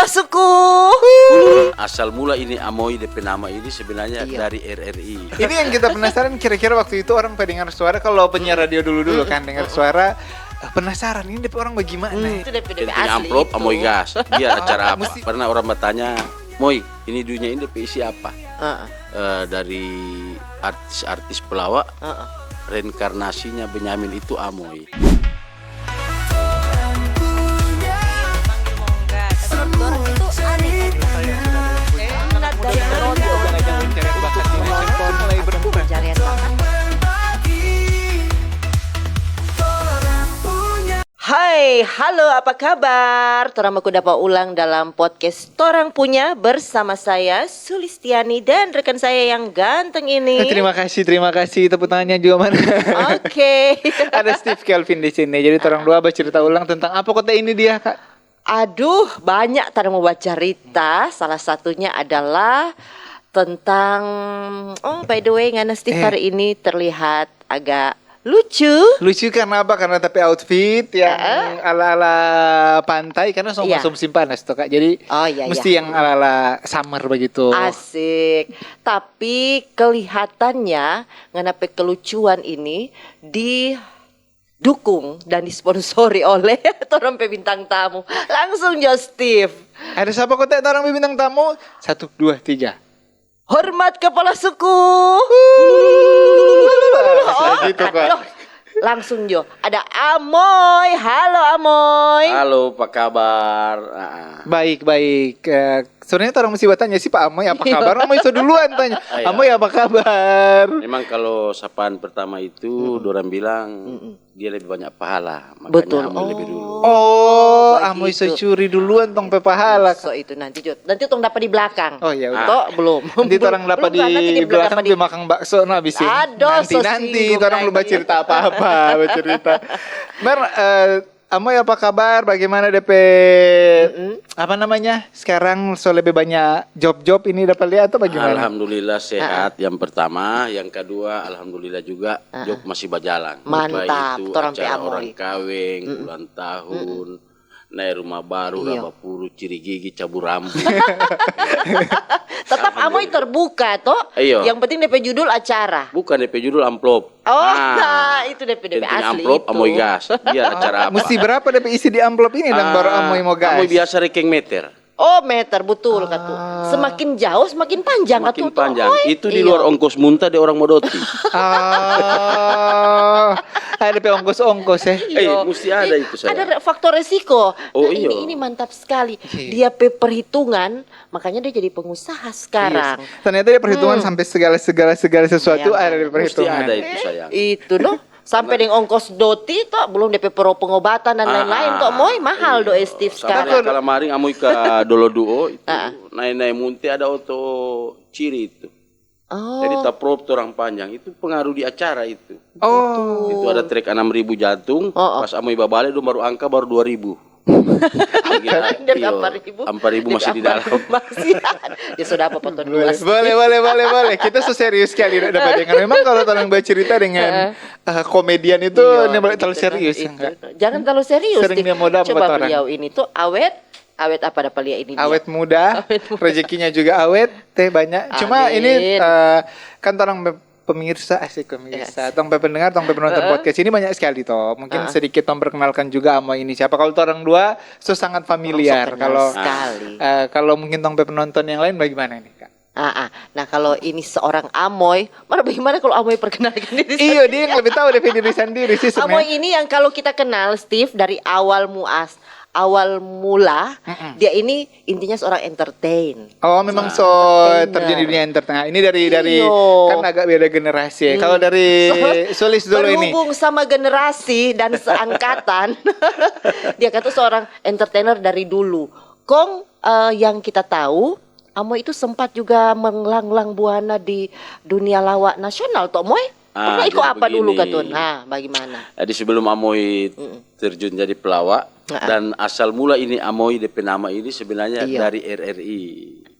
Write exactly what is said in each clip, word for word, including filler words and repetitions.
Suku. Asal mula ini Amoy depe nama ini sebenarnya Iya. dari R R I. Ini yang kita penasaran, kira-kira waktu itu orang pe dengar suara, kalau penyiar radio dulu-dulu kan dengar suara, eh, penasaran ini depe orang bagaimana ya? Itu depe, depe Yang punya asli amplop itu. Amoy Gas. Biar acara apa? Mesti Pernah orang bertanya, "Moy, ini dunia ini depe isi apa?" Heeh. Eh, dari artis-artis pelawak, Heeh. reinkarnasinya Benyamin itu Amoy. Hai, halo, apa kabar? Torang baku dapa ulang dalam podcast Torang Punya bersama saya, Sulistiani, dan rekan saya yang ganteng ini. Eh, terima kasih, terima kasih. Tepuk tangannya juga mana? Oke. Ada Steve Kelvin di sini. Jadi, torang dua bacerita ulang tentang apa kota ini dia, Kak? Aduh, banyak tadi mau bacarita. Salah satunya adalah tentang, oh, by the way, ngana Steve Eh. hari ini terlihat agak lucu. Lucu karena apa? Karena tapi outfit yang Heeh. ala-ala pantai, karena so Iya. musim panas tuh, Kak. Jadi, Oh, iya, mesti iya. yang ala-ala summer begitu. Asik. Tapi kelihatannya ngana pe kelucuan ini didukung dan disponsori oleh torang pe bintang tamu. Langsung jo, Steve. Ada siapa kota torang pe bintang tamu? Satu, dua, tiga. Hormat kepala suku. Asik Oh, gitu, Kak. aduh. Langsung jo. Ada Amoy. Halo, Amoy. Halo, apa kabar? Ah. Baik, baik. Eh, sebenarnya torang mesti batanya sih, Pak Amoy, apa kabar? Amoy so duluan tanya. Ayo. Amoy, apa kabar? Memang kalau sapaan pertama itu, Mm-mm. dorang bilang, Mm-mm. dia lebih banyak pahala. Makanya Betul. Amoy lebih dulu. Oh, Oh, Amoy so begitu. curi duluan tong pe pahala, So Kak. itu nanti jo. Nanti tong dapa di belakang. Oh, ya udah. Toh, belum. Nanti Belum, torang dapa belum, di nanti di belakang belakang di pe makang bakso, no, abis ini. Aduh, Nanti, so nanti, singgung torang belum lagi. bacerita apa-apa, bacerita. Mer, eh, Amoy, apa kabar? Bagaimana depe, Mm-mm. apa namanya? Sekarang so lebih banyak job-job ini dapa lia atau bagaimana? Alhamdulillah sehat, Ah. yang pertama. Yang kedua, alhamdulillah juga, Ah. job masih bajalan. Mantap, Baik itu torang pe acara Amoy. orang kaweng, Mm-mm. ulang tahun, Mm-mm. nae rumah baru, Iyo. raba puru, ciri gigi, cabu rambu. Tetap Amoy Alhamdulillah. terbuka, toh? Iyo. Yang penting depe judul acara. Bukan, depe judul amplop. Oh, Ah. nah, itu depe, depe Penting asli amplop, itu. Amoy gas. Biar acara apa? Mesti berapa depe isi di amplop ini, dang, baru Ah, Amoy mo gas? Amoy biasa rekeng meter. Oh, meter, betul, katu. Ah. Semakin jauh, semakin panjang, Semakin katu, toh. panjang. Amoy. Itu di Iyo. luar ongkos muntah deng orang mo doti. Ah. Ada pe ongkos-ongkos, eh. Eh, Iyo. musti ada Eh, itu, sayang. ada re-, faktor resiko. Oh, Nah, iyo. ini, ini mantap sekali. Iya. Dia pe perhitungan, makanya dia jadi pengusaha sekarang. Iya. Ternyata dia perhitungan Hmm. sampai segala, segala, segala sesuatu Bayangkan. ada di Mesti perhitungan. ada itu, sayang. Itu, noh. Sampai Karena deng ongkos doti, toh, belum depe pro pengobatan dan Ah, lain-lain, toh, Moy, mahal iya. do, eh, Steve, Sampai sekarang. Betul. kalamaring Amoy ka Dolo Duo itu, Ah. nae-nae munte ada oto ciri itu. Oh. Jadi taprop torang panjang, itu pengaruh di acara itu. Oh. Itu ada trek enam ribu jantung, Oh, oh. pas Amoy babale dong baru angka baru dua ribu. Dia Iyo, ampa ribu. ampa ribu Dia masih di ampa dalam. ribu masih ada. Dia sudah apa foto Boleh, dua. boleh, boleh, boleh, boleh. Kita so serius sekali, nda dapat dengar. Memang kalau torang bercerita dengan, Heeh. eh, komedian itu, Iyo, ini boleh terlalu begitu, serius, itu. enggak? Jangan terlalu serius, Sering Steve. dia mau dapat Coba orang. beliau ini tuh awet, awet apa dapat lia ini dia? Awet muda, Awet muda. rezekinya juga awet, teh banyak. Cuma ini, Amin. eh, kan torang be-, pemirsa, asik pemirsa, Yes. tong pe pendengar, tong pe penonton Heeh. podcast ini banyak sekali toh. Mungkin Heeh. sedikit tong perkenalkan juga Amoy ini siapa. Kalau torang dua, so sangat familiar. Orang so kenal Kalau, sekali. eh, kalau mungkin tong pe penonton yang lain bagaimana ini, Kak? Ah, ah. Nah, kalau ini seorang Amoy, mar bagaimana kalau Amoy perkenalkan diri Iyo, sendiri? dia yang lebih tahu dari diri sendiri sih sebenarnya. Amoy ini yang kalau kita kenal, Steve, dari awal muas-, awal mula, Mm-mm. dia ini intinya seorang entertain. Oh, memang Nah. so Entertainer. terjun di dunia entertain. Ini dari, dari, Iyo. kan agak beda generasi ya. Hmm. Kalau dari So, Sulis dulu ini. berhubung sama generasi dan seangkatan, dia kan tuh seorang entertainer dari dulu. Kong, eh, yang kita tahu, Amoy itu sempat juga melanglang buana di dunia lawak nasional, toh, Moy? Ah, Pernah iko jadi apa dulu, begini. Katun? Nah, bagaimana? Jadi sebelum Amoy Mm-mm. terjun jadi pelawak, Heeh. dan asal mula ini Amoy depe nama ini sebenarnya Iya. dari R R I.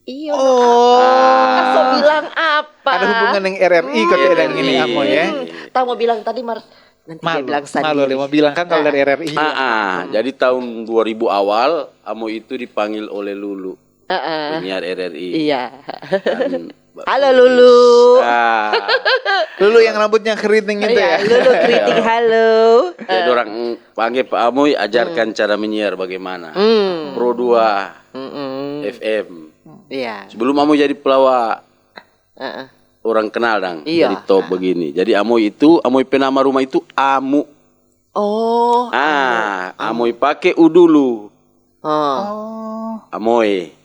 Iya, Oh. nah, apa? So bilang apa? Ada hubungan dengan R R I, kata Hmm. R R I. ini, Amoy, ya? Hmm. Tau mau bilang tadi, mar-, Nanti dia bilang sendiri. Malu, malu dia mau bilang kan kalau dari R R I. Ah, ah. Jadi tahun dua ribu awal, Amo itu dipanggil oleh Lulu, penyiar R R I. Iya. Halo, Lulu. Ah. Lulu yang rambutnya keriting itu ya? Iya, Lulu keriting, halo. Jadi orang panggil Pak Amoy, ajarkan cara menyiar bagaimana. Pro dua F M. Iya. Sebelum Amoy jadi pelawak, orang kenal dang, jadi top begini. Jadi Amoy itu, Amoy pe nama rumah itu Amu. Oh. Ah, Amoy pake U dulu. Oh. Amoy.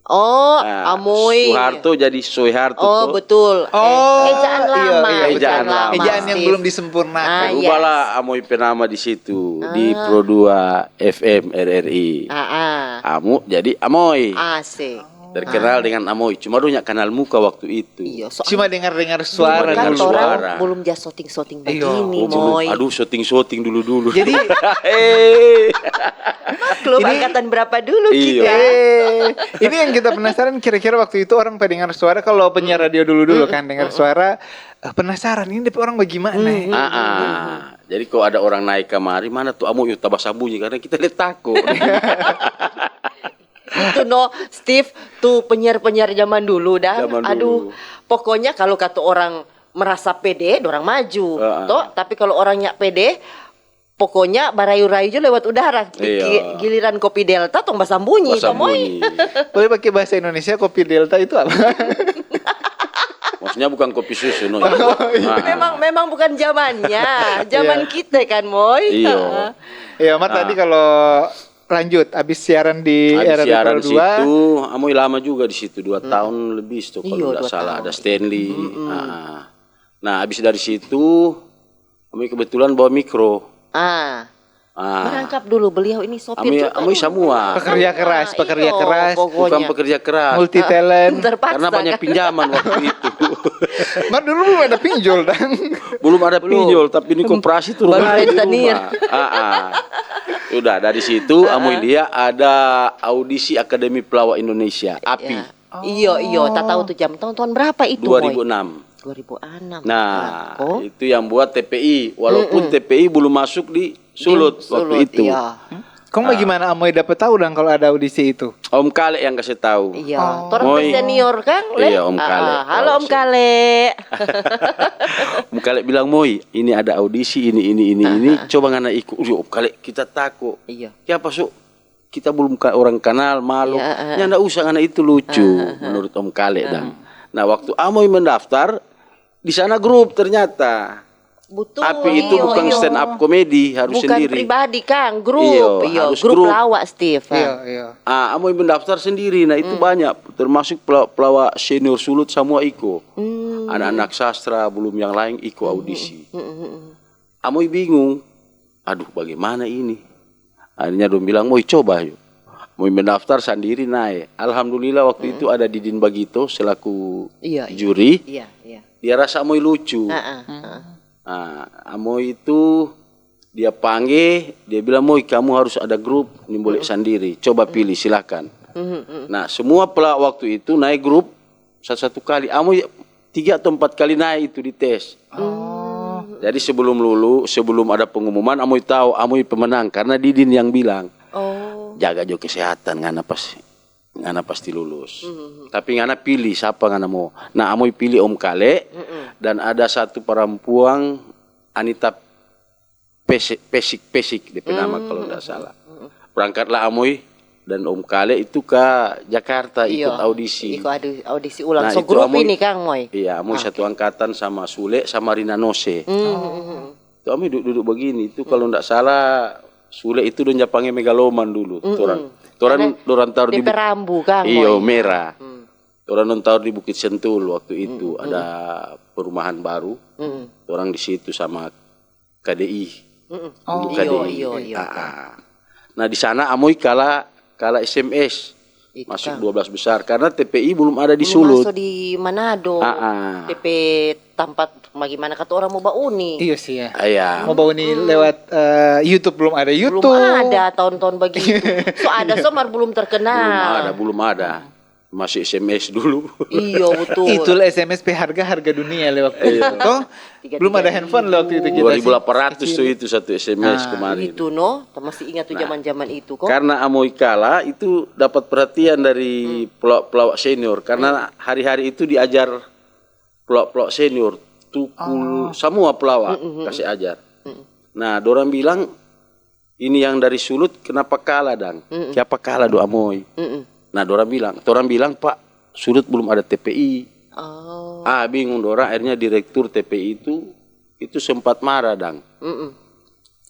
Oh, Amoy. Suharto jadi Soeharto. Oh, betul. Oh, ejaan lama. Ejaan lama. Ejaan yang belum disempurnakan. Rubahlah Amoy pe nama di situ, di Pro dua F M R R I. Amu jadi Amoy. Asik. Terkenal dengan Amoy, cuma dong nya kanal muka waktu itu. Iya, soalnya cuma dengar-dengar suara dulu. Kan orang belum ja soting-soting begini, Moy. Aduh, soting-soting dulu-dulu. Jadi, maklum, angkatan berapa dulu kita? Eh, ini yang kita penasaran, kira-kira waktu itu orang pada dengar suara, kalau penyiar radio dulu-dulu kan, dengar suara, eh, penasaran, ini depe orang bagaimana? Ah, ah. Jadi, kalau ada orang naik kamari, mana tu Amoy, yuk, tabasambunyi, karena kita lihat tako. Itu no, Steve, tu penyiar-penyiar zaman dulu dah. Zaman dulu. Aduh, pokoknya kalau kata orang merasa pede, dorang maju, toh. Tapi kalau orang nyak pede, pokoknya barayu-rayu jo lewat udara. Giliran Kopi Delta, tong basambunyi, toh, Moy. Boleh pakai bahasa Indonesia, Kopi Delta itu apa? Maksudnya bukan kopi susu, no. Memang, memang bukan zamannya, zaman kita kan, Moy. Iya. Iya, Mar, tadi kalau lanjut, abis siaran di R R I Pro dua. Abis siaran situ, Amoy lama juga di situ, dua tahun lebih situ, kalau nggak salah. Ada Stanley. Ah. Nah, abis dari situ, Amoy kebetulan bawa mikro. Ah. Merangkap dulu, beliau ini sopir juga dulu. Amoy samua. Pekerja keras, pekerja keras. Bukan pekerja keras. Multi talent. Terpaksa. Karena banyak pinjaman waktu itu. Mar, dulu belum ada pinjol, dang. Belum ada pinjol, tapi ini koperasi turun di rumah. Baru rentenir. Ah, ah. Sudah, dari situ Amoy lia ada audisi Akademi Pelawak Indonesia, API. Iyo, iyo, ta tau tu jam tahun, tahun berapa itu, Moy? Dua ribu enam. Dua ribu enam. Nah, itu yang buat T P I. Walaupun T P I belum masuk di Sulut waktu itu. Kong bagaimana Amoy dapa tau dang kalau ada audisi itu? Om Kale yang kase tau. Iya, torang pe senior, kang, Le? Iya, Om Kale. Halo, Om Kale. Om Kale bilang, "Moy, ini ada audisi, ini, ini, ini, ini. Coba ngana iko." Yo, Om Kale, kita tako. Iya. Kiapa, so? Kita belum ka-, orang kanal, malu. Nyanda usah ngana itu lucu, menurut Om Kale dang. Nah, waktu Amoy mendaftar, di sana grup ternyata. Betul. API itu bukan stand up comedy, harus sendiri. Bukan pribadi, kang, grup. Iyo, harus grup. Grup lawak, Steve. Iyo, iyo. Ah, Amoy mendaftar sendiri, nah itu banyak, termasuk pela-, pelawak senior Sulut samua iko. Anak-anak sastra, belum yang lain iko audisi. Amoy bingung, "Aduh, bagaimana ini?" Akhirnya dong bilang, "Moy, coba yu." Amoy mendaftar sandiri nae. Alhamdulillah, waktu itu ada Didin Bagito selaku juri. Iya, iya. Dia rasa Amoy lucu. Nah, Amoy itu dia pangge, dia bilang, "Moy, kamu harus ada grup, nimbole sandiri. Coba pilih, silakan." Nah, semua pela-, waktu itu nae grup, satu-satu kali. Amoy tiga atau empat kali nae itu di tes. Oh. Jadi sebelum lulu, sebelum ada pengumuman, Amoy tau Amoy pemenang karena Didin yang bilang, "Jaga jo kesehatan, ngana pas, ngana pasti lulus. Tapi ngana pilih sapa ngana mo." Nah, Amoy pilih Om Kale dan ada satu parampuang, Anita Pese-, Pesik, Pesik depe nama kalau ndak salah. Berangkatlah Amoy dan Om Kale itu ka Jakarta ikut audisi. Ikut adu-, audisi ulang. Nah, so itu grup Amoy, ini, kang, Moy? Iya, Amoy satu angkatan sama Sule sama Rina Nose. Itu Amoy duduk-duduk begini. Itu kalau ndak salah, Sule itu dong ja pangge megaloman dulu. Torang, torang, dorang taruh di Buk-, depe rambu, kang, iyo, Moy, merah. Torang dong taruh di Bukit Sentul waktu itu. Ada perumahan baru. Torang di situ sama K D I. Dulu K D I. Iyo, iyo, iyo. Ah, ah. Nah, di sana Amoy kala, kala S M S. Itu masuk kan dua belas besar karena T P I belum ada di Sulut. Belum maso di Manado. Ah, ah. Depe tampat, bagaimana kata orang mo bauni? Iyo sih ya. Iya. Mo bauni lewat, eh, YouTube, belum ada YouTube. Belum ada tahun-tahun begitu. So ada, so mar belum terkenal. Belum ada, belum ada. Masih S M S dulu. Iyo, betul. Itulah S M S pe harga, harga dunia le waktu itu. Toh? Belum ada handphone le waktu itu kita. Dua ribu delapan ratus tuh itu satu S M S kemarin. Itu no, masih ingat tuh zaman-zaman itu kok. Karena Amoy kala itu dapat perhatian dari pelawak-pelawak senior. Karena hari-hari itu diajar pelawak-pelawak senior. Tukul, semua pelawak kasih ajar. Nah, dorang bilang, ini yang dari Sulut kenapa kala dang? Kiapa kala do Amoy? Nah, dorang bilang, torang bilang, "Pak, Sulut belum ada T P I." Oh. Ah, bingung dorang, akhirnya direktur T P I itu, itu sempat marah dang. Mm-mm.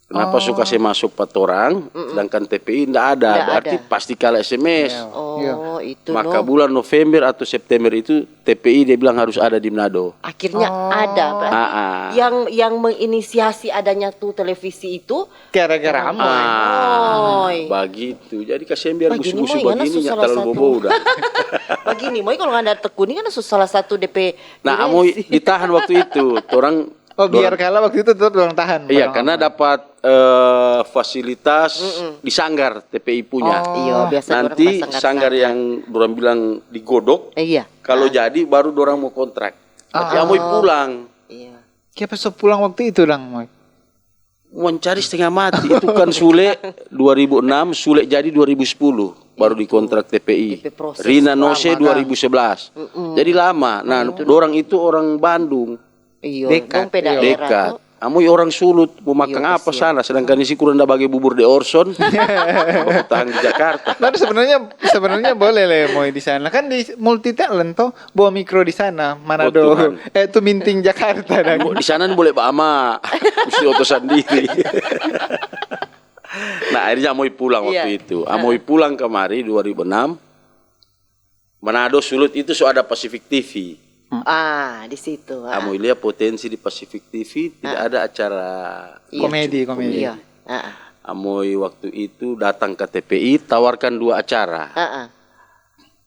Kenapa suka se masuk pa torang, sedangkan T P I ndak ada? Ndak Berarti ada. Pasti kala S M S. Iya. Oh, itu Maka no. Bulan November atau September itu T P I dia bilang harus ada di Manado. Akhirnya ada berarti. Ah, ah. Yang yang menginisiasi adanya tuh televisi itu. Gara-gara Amoy. Amoy. Begitu. Jadi kasihan biar Begini, musuh-musuh Moy, ngana begini susah nggak salah terlalu satu. bobo udah. Begini, Moy, kalau nggak ada tekuni kan susah salah satu D P. Nah, Amoy ditahan waktu itu. Torang Oh, biar kala waktu itu tetap dorang tahan. Iya, barang karena Amoy. Dapat eh, fasilitas di sanggar T P I punya. Oh. Iya, biasa Nanti orang sanggar yang dorang bilang digodok, Iya. kalau jadi baru dorang mau kontrak. Tapi Amoy pulang. Iya. Kiapa so pulang waktu itu dang, Moy? Mencari setengah mati. Itu kan Sule dua ribu enam, Sule jadi dua ribu sepuluh. Baru dikontrak T P I. T P I proses Rina lama. Nose dua ribu sebelas. Jadi lama. Nah, dorang itu orang Bandung. Iyo, Dekat, dong pe iyo. daerah Dekat. tuh. Amoy orang Sulut, mau makan Iya, apa kasihan. Sana? Sedangkan isi kurang da bage bubur de Orson. Mau tahan di Jakarta. Nah, sebenarnya sebenarnya boleh le Moy di sana. Kan di multi talent toh, bawa mikro di sana, Manado. Tuhan. Eh, tu Minting Jakarta dan. Di sana boleh ba ama, mesti oto sandiri. Nah, akhirnya Amoy pulang waktu Iya. itu. Amoy pulang kemari dua ribu enam. Manado Sulut itu so ada Pacific T V. Ah, di situ. Ah. Amoy lia potensi di Pacific T V, tidak ada acara Komedi, komedi. Iya. Ah, ah. Amoy waktu itu datang ke T P I, tawarkan dua acara. Ah, ah.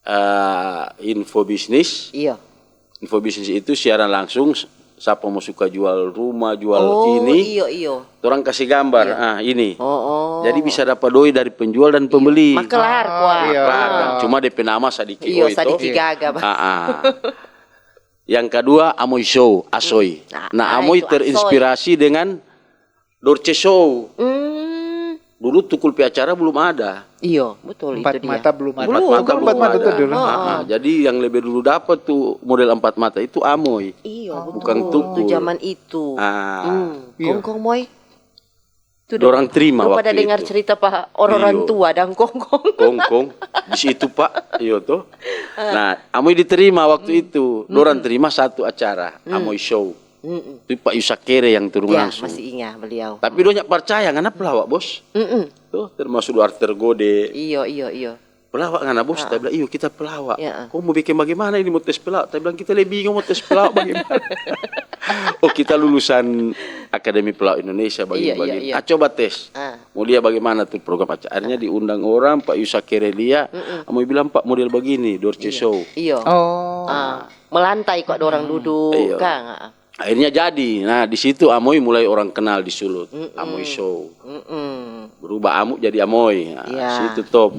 Eh, info bisnis. Iya. Info bisnis itu siaran langsung, sapa mo suka jual rumah, jual Oh, ini, iyo, iyo. Torang kasih gambar, ah, ini. Oh, oh. Jadi bisa dapa doi dari penjual dan pembeli. Makelar kwa. Iya. Makelar, cuma depe nama sadiki Iyo, oi to. sadiki gaga, bah. Ah, ah. Yang kedua, Amoy Show, Asoy. Nah, Nah, ah, Amoy itu Asoy. Terinspirasi dengan Dorce Show. Hmm. Dulu Tukul pe acara belum ada. Iyo, betul Empat itu dia. mata belum ada. Belum, Tukul belum empat mata ada. tuh dulu. Ah, ah. Jadi yang lebih dulu dapat tuh model empat mata itu Amoy. Iyo, Bukan betul. Tukul. Zaman itu. Ah. Hmm. Iyo. Kongkong Moy. Dorang terima Lu waktu pada dengar itu. Cerita pa orang-orang Iyo. Tua dang kongkong. Kongkong di situ, Pak. Iyo toh. Nah, Amoy diterima waktu itu. Dorang terima satu acara, Amoy Show. Mm-mm. Itu Pak Yusak Kere yang turun Ya, langsung. Masih ingat beliau. Tapi dong nyak percaya ngana pelawak, Bos. Mm-mm. Tuh, termasuk Duarte Tergode. Iyo, iyo, iyo. Pelawak ngana, Bos? Kita bilang, "Iyo, kita pelawak." Ya. "Kong mo biking bagaimana ini mo tes pelawak?" Kita bilang, "Kita lei bingung mo tes pelawak bagaimana." "Oh, kita lulusan Akademi Pelawak Indonesia, Iya, begini-begini." iya, iya. "Ah, coba tes." Ah. Mau lia bagaimana tuh program acara. Akhirnya diundang orang, Pak Yusak Kere lia, mau bilang, "Pak, model begini, Dorce Show." Iyo. Oh. Ah, melantai kok orang duduk, Iyo. Kang. Ah. Akhirnya jadi. Nah, di situ Amoy mulai orang kenal di Sulut. Amoy Show. Mm-mm. Berubah Amoy jadi Amoy. Nah, Iya. Situ top.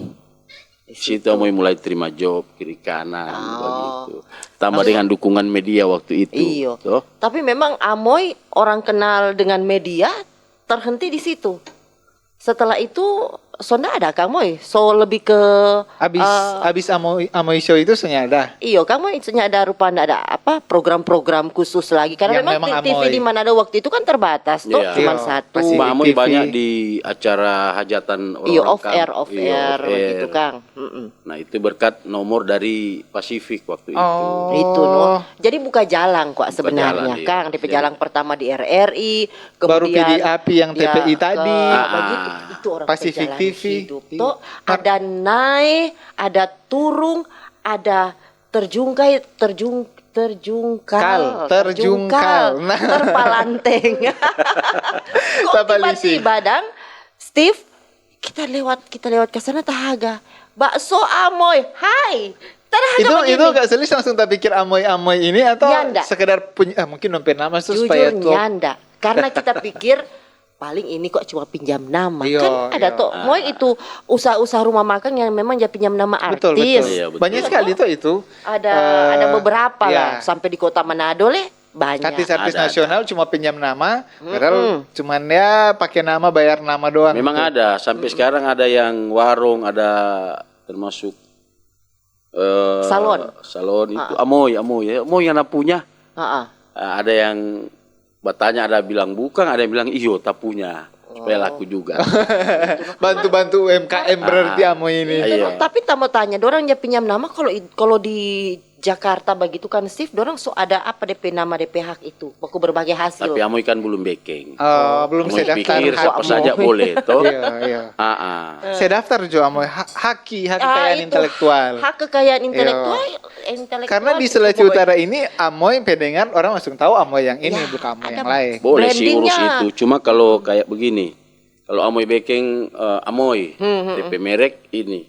Situ Amoy mulai terima job kiri kanan begitu. Tambah Maksud- dengan dukungan media waktu itu. Iyo. Toh? Tapi memang Amoy orang kenal dengan media terhenti di situ. Setelah itu so nda ada Kang Moy. So lebih ke Abis eh, abis Amoy, Amoy Show itu so nda ada. Iyo, Kang Moy so nda ada rupa nda ada apa program-program khusus lagi karena Yang memang, memang T V Amoy. Di Manado waktu itu kan terbatas tuh, Iya. cuma Iya, satu. pasti. Mbak Amoy T V. Banyak di acara hajatan orang Iyo, off air, off Iyo, air, off air. Gitu Kang. Mm-mm. Nah, itu berkat nomor dari Pasifik waktu itu. Oh. Itu no. Jadi buka jalan kok sebenarnya, Jalan, iya. Kang. Depe Jadi- jalan pertama di R R I, Baru kemudian P D A P yang ya, T P I tadi. ke- Ah, begitu. ah. Itu orang Pacific jalan T V. Hidup. Toh, ada naik, ada turun, ada terjungkai, terjung, terjungkal, Kal, terjungkal. Nah. Terpalanteng. Kok Tabalik. Tiba-tiba dang, Steve, kita lewat, kita lewat ke sana tahaga. Bakso Amoy, hai. Tahaga Itu begini. Itu Kak Selis langsung tapikir Amoy-Amoy ini atau Nyanda. Sekedar punya, ah, mungkin dong pe nama tuh supaya Jujur top. Nyanda. Karena kita pikir Paling ini kok cuma pinjam nama. Iya, kan ada iya. Toh, ah, Moy, itu usaha-usaha rumah makan yang memang ja pinjam nama artis. Betul, betul. Iya, betul. Banyak sekali toh itu. Ada, eh, ada beberapa lah, iya, sampai di kota Manado leh, banyak. Artis-artis nasional cuma pinjam nama, padahal cuman ya pakai nama, bayar nama doang. Memang ada, sampai sekarang ada yang warung, ada termasuk, eh, salon. Salon itu. Ah. Amoy, Amoy, ya. Amoy yang punya. Ah, ah. Eh, ada yang batanya, ada bilang bukang, ada yang bilang iyo, ta punya. Supaya laku juga. Bantu-bantu U M K M berarti Amoy ini. Iya. Tapi ta mo tanya, dorang ja pinjam nama kalau i-, kalau di Jakarta bagitu kan, Steve, dorang so ada apa depe nama, depe hak itu, baku berbagi hasil. Tapi Amoy kan belum bekeng. Oh, belum se daftar. Pikir siapa saja boleh, toh? Iya, iya. Ah, ah. Se daftar jo Amoy, ha-, haki, hak kekayaan intelektual. Hak kekayaan intelektual, intelektual. Karena di Sulawesi Utara ini, Amoy pe dengar orang langsung tahu Amoy yang ini, bukan Amoy yang lain. Boleh sih urus itu, cuma kalau kayak begini, kalau Amoy bekeng, eh, Amoy, depe merek ini,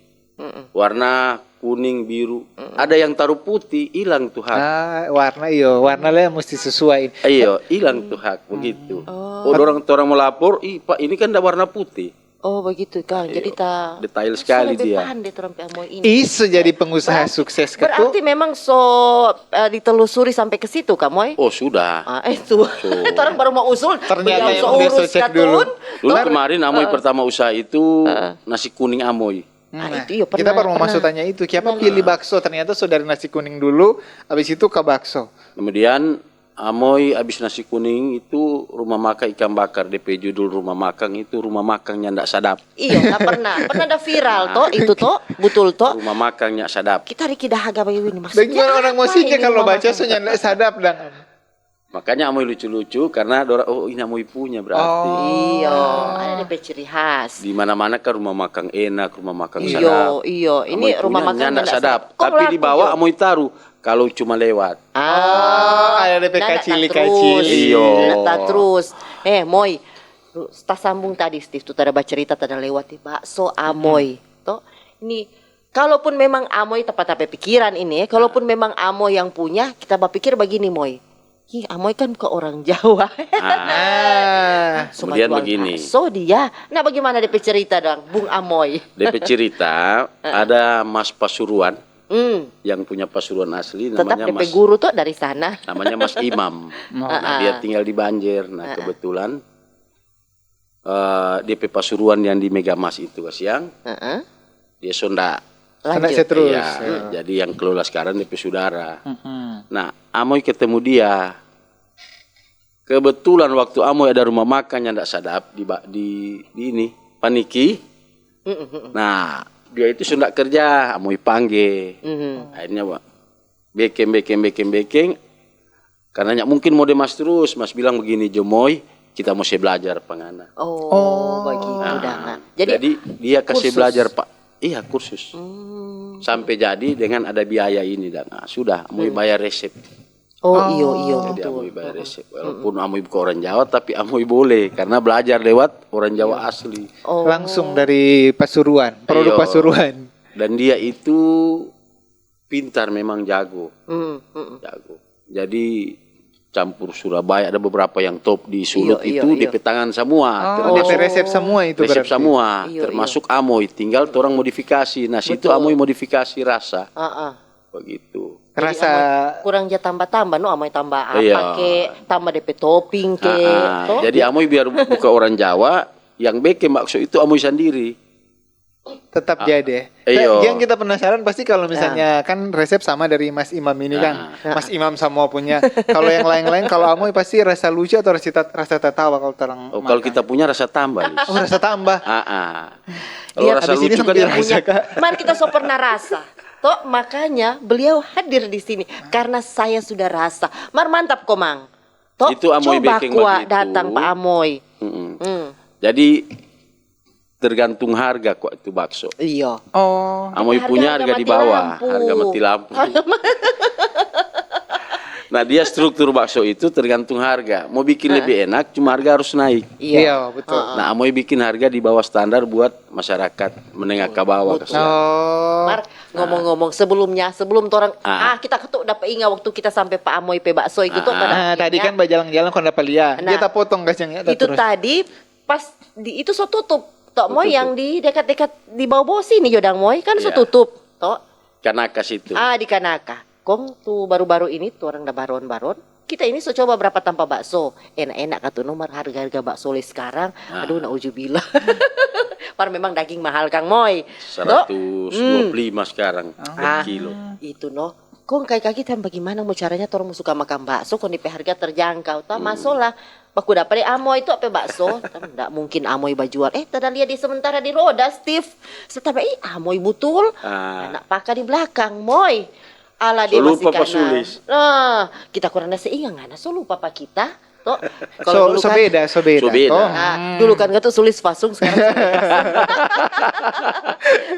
warna kuning, biru, ada yang taruh putih, hilang tuh hak. Ah, warna, iyo, warna leh mesti sesuai. Iyo, hilang tuh hak, begitu. Oh, dorang, torang mo lapor, "Ih, Pak, ini kan nda warna putih." Oh, begitu, Kang. Jadi ta detail sekali dia. Lebih paham deh, torang pe Amoy ini. Ih, so jadi pengusaha sukses ketu. Berarti memang so, eh, ditelusuri sampai ke situ, Kang Moy? Oh, sudah. Ah, itu. Torang baru mau usul. Ternyata yang so dia so cek dulu. Dulu kemarin Amoy pertama usaha itu nasi kuning Amoy. Ah, itu, iyo, kita baru mau masuk tanya itu, kiapa pilih bakso? Ternyata so dari nasi kuning dulu, habis itu ke bakso. Kemudian Amoy abis nasi kuning itu rumah makang ikang bakar, depe judul rumah makang itu rumah makang nyanda sadap. Iyo, nda pernah. Pernah ada viral toh, itu toh, betul toh? Rumah makang nyanda sadap. Kita riki dahaga bagini, maksudnya apa ini rumah makang? Bagaimana orang mau sih kalau baca so nyanda sadap dang? Makanya Amoy lucu-lucu karena dora, oh, ini Amoy punya berarti. Iyo, ada depe ciri khas. Di mana-mana kan rumah makang enak, rumah makang sadap. Iyo, iyo. Ini rumah makang nyanda sadap. Tapi di bawah Amoy taruh kalau cuma lewat. Ah, ada depe kacili-kacili. Iyo. Nda terus. Eh, Moy, ta sambung tadi, Steve, tu tada bacerita, tada lewat di bakso Amoy. Toh, ini, kalaupun memang Amoy, tempat apa pikiran ini, kalaupun memang Amoy yang punya, kita bapikir bagini, Moy. Ih, Amoy kan bukan orang Jawa. Ah, kemudian begini. So dia, nah, bagaimana depe cerita dong, Bung Amoy? Depe cerita, ada Mas Pasuruan. Hmm. Yang punya Pasuruan asli namanya Mas. Tetap depe guru toh dari sana. Namanya Mas Imam. Nah, dia tinggal di Banjar. Nah, kebetulan, eh, depe Pasuruan yang di Megamas itu kasiang, dia so nda lanjut. Iya, jadi yang kelola sekarang depe sudara. Nah, Amoy ketemu dia. Kebetulan waktu Amoy ada rumah makan yang nda sadap di ba-, di, di ini, Paniki. Nah, dia itu so nda kerja, Amoy pangge. Akhirnya, wa-, bekeng, bekeng, bekeng, bekeng. Karena nyak mungkin mo de Mas terus, Mas bilang begini, "Jo Moy, kita mo se blajar pa ngana." Oh, bagitu dang. Nah, jadi dia kase blajar pa, iya, kursus. Sampe jadi dengan ada biaya ini dang. Nah, sudah, Amoy bayar resep. Oh, iyo, iyo, betul. Jadi Amoy bayar resep. Walaupun Amoy bukan orang Jawa, tapi Amoy boleh karena belajar lewat orang Jawa asli. Oh. Langsung dari Pasuruan, produk Pasuruan. Dan dia itu pintar, memang jago. Jago. Jadi campur Surabaya, ada beberapa yang top di Sulut itu depe tangan semua. Oh, depe resep semua itu berarti. Resep semua, termasuk Amoy. Tinggal torang modifikasi. Nah, situ Amoy modifikasi rasa. Begitu. Jadi Amoy kurang ja tamba-tamba, no, Amoy tamba apa ke, tamba depe topping ke. Jadi Amoy biar bukan orang Jawa, yang bekeng bakso itu Amoy sandiri. Tetap jadi. Iyo. Yang kita penasaran pasti kalau misalnya kan resep sama dari Mas Imam ini kan. Mas Imam semua punya. Kalau yang lain-lain, kalau Amoy pasti rasa lucu atau rasa tat-, rasa tatawa kalau torang makan. Oh, kalau kita punya rasa tambah, Lis. Oh, rasa tambah. Kalau rasa lucu kan dia punya. Mar kita so pernah rasa. Toh, makanya beliau hadir di sini. Karena saya sudah rasa. Mar mantap, komang. Toh, itu Amoy coba bekeng kua bagitu. Datang pa Amoy. Jadi, tergantung harga kok itu bakso. Iyo. Oh. Amoy punya harga di bawah, harga mati lampu. Nah, dia struktur bakso itu tergantung harga. Mau bikin lebih enak, cuma harga harus naik. Iyo. Iyo, betul. Nah, Amoy bikin harga di bawah standar buat masyarakat menengah ke bawah. Betul. Oh. Mar, ngomong-ngomong, sebelumnya, sebelum torang, ah, kita ketuk dapa inga waktu kita sampe pa Amoy pe bakso itu tuh pada akhirnya. Tadi kan bajalang-jalang kong dapa lia. Nah, dia tapotong kacangnya, itu terus. Tadi pas di itu so tutup. Tok, so Moy, tutup. Yang di dekat-dekat di bawah-bawah sini jo dang, Moy, kan so tutup, tok. Kanaka situ. Ah, di Kanaka. Kong tu baru-baru ini tu orang da baron-baron. Kita ini so coba berapa tampa bakso. Enak-enak ka tu nomor harga-harga bakso le sekarang. Ah. Aduh, nauzubillah. Par memang daging mahal, kang Moy. Tok? Seratus dua puluh lima sekarang per kilo. Ah, itu no. Kong kaya kita bagimana mo caranya torang mo suka makang bakso, kong depe harga terjangkau. Ta, maso lah. Baku dapa deng Amoy tu apa bakso. Ta, nda mungkin Amoy bajual. Eh, tada lia di sementara di roda, Steve. Serta ba, ih, Amoy butul. Ah. Anak paka di blakang, Moy. Ala dia masih kanal. So lupa pa Sulis. Nah, kita kurang da se inga ngana, so lupa pa kita. To, so beda, so beda. So beda. Ah, dulu kan katu Sulis Fasung, sekarang Sulis.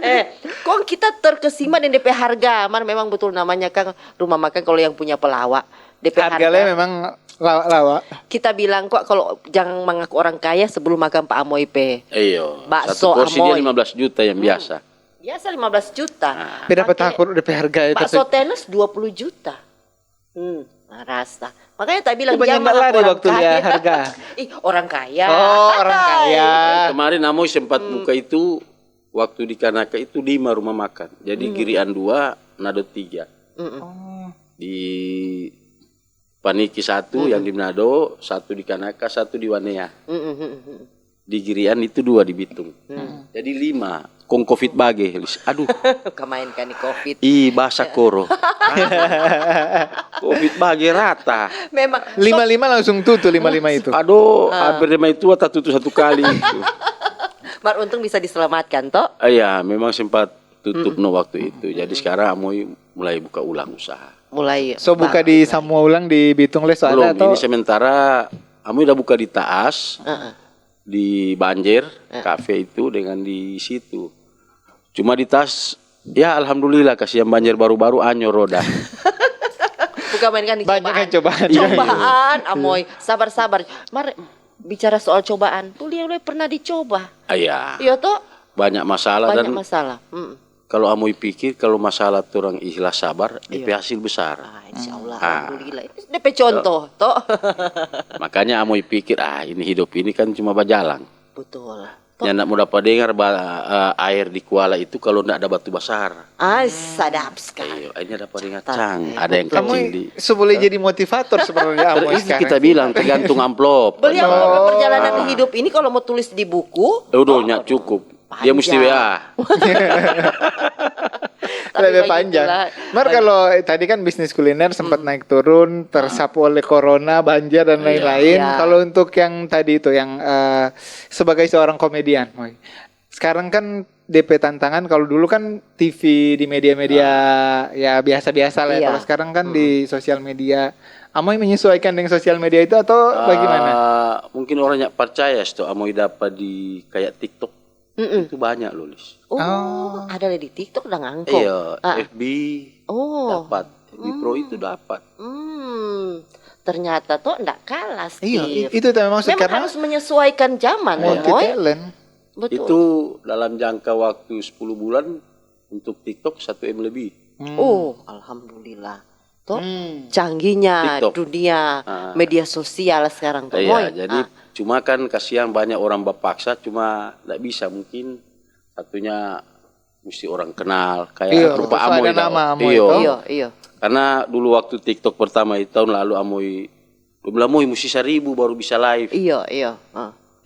Eh, kong kita terkesima deng depe harga. Mar memang betul namanya kan rumah makan kalau yang punya pelawa. Depe harga memang lawa-lawa. Kita bilang kok kalau jangan mengaku orang kaya sebelum makan pa Amoy pe. Iyo, bakso satu porsi dia Amoy. Lima belas juta yang biasa. Biasa lima belas juta. Nah. Pe dapat takur depe harga itu. Bakso tenis dua puluh juta. Hmm, rasa. Makanya tak bilang dia mengaku orang kaya. Ih, orang kaya. Oh, orang kaya. Kemarin Amoy sempat buka itu, waktu di Kanaka itu lima rumah makan. Jadi Girian dua, Nado tiga. Oh. Di Paniki satu, yang di Manado, satu di Kanaka, satu di Wanea. Di Girian itu dua di Bitung. Jadi lima. Kong covid bage, Lis. Aduh. Kamain kan ni covid. Ih, basah koro. Covid bage rata. Memang. Lima-lima langsung tutu, lima-lima itu. Aduh, hampir lima itu ta tutu satu kali itu. Mar untung bisa diselamatkan, to? Iya, memang sempat tutup no waktu itu. Jadi sekarang Amoy mulai buka ulang usaha. Mulai. So buka di samua ulang di Bitung le so ada to? Belum, ini sementara Amoy udah buka di Taas, di Banjer, kafe itu dengan di situ. Cuma di Taas, ya alhamdulillah, kasihan Banjer baru-baru anyor roda. Bukan main kan cobaan. Banyak kan cobaan. Cobaan, Amoy. Sabar-sabar. Mar, bicara soal cobaan, tu lia pernah dicoba. Iya. Iya to? Banyak masalah. Banyak masalah. Kalau Amoy pikir, kalau masalah torang ikhlas sabar, depe hasil besar. Ah, insya Allah, alhamdulillah. Depe contoh, to. Makanya Amoy pikir, ah, ini hidup ini kan cuma bajalang. Betul. Nyanda mo dapa dengar ba, eh, aer di kuala itu kalau nda ada batu basar. Ah, sadap skali. Iyo, akhirnya dapa dengar cang, ada yang kacili. Kamu so boleh jadi motivator sebenarnya, Amoy, sekarang. Kita bilang tergantung amplop. Beliau kalau perjalanan hidup ini kalau mau tulis di buku, udah nggak cukup. Dia musti W A. Lebih panjang. Mar, kalau, eh, tadi kan bisnis kuliner sempat naik turun, tersapu oleh corona, banjir, dan lain-lain. Iya. Kalau untuk yang tadi itu, yang, eh, sebagai seorang komedian, Moy. Sekarang kan depe tantangan, kalau dulu kan T V, di media-media, ya, biasa-biasa lah. Iya. Kalau sekarang kan di sosial media. Amoy menyesuaikan dengan sosial media itu atau bagaimana? Ah, mungkin orang nggak percaya, sto, Amoy dapa di kayak TikTok. Itu banyak loh, Lis. Oh, ada le di TikTok dang angko. Iya, F B dapat. F B Pro itu dapat. Hmm, ternyata to ndak kalah, Steve. Iya, i-, itu yang maksud. Memang karena harus menyesuaikan zaman, multi talent. Betul. Itu dalam jangka waktu sepuluh bulan untuk TikTok satu M lebih. Oh, alhamdulillah. To, canggihnya dunia media sosial sekarang to, Moy. Iya, jadi cuma kan kasihan banyak orang bapaksa, cuma ndak bisa, mungkin satunya musti orang kenal, kayak rupa Amoy. Iya, betul. Ada nama Amoy to. Iyo, iyo. Karena dulu waktu TikTok pertama itu tahun lalu Amoy, dong bilang, "Moy, musti saribu baru bisa live." Iyo, iyo.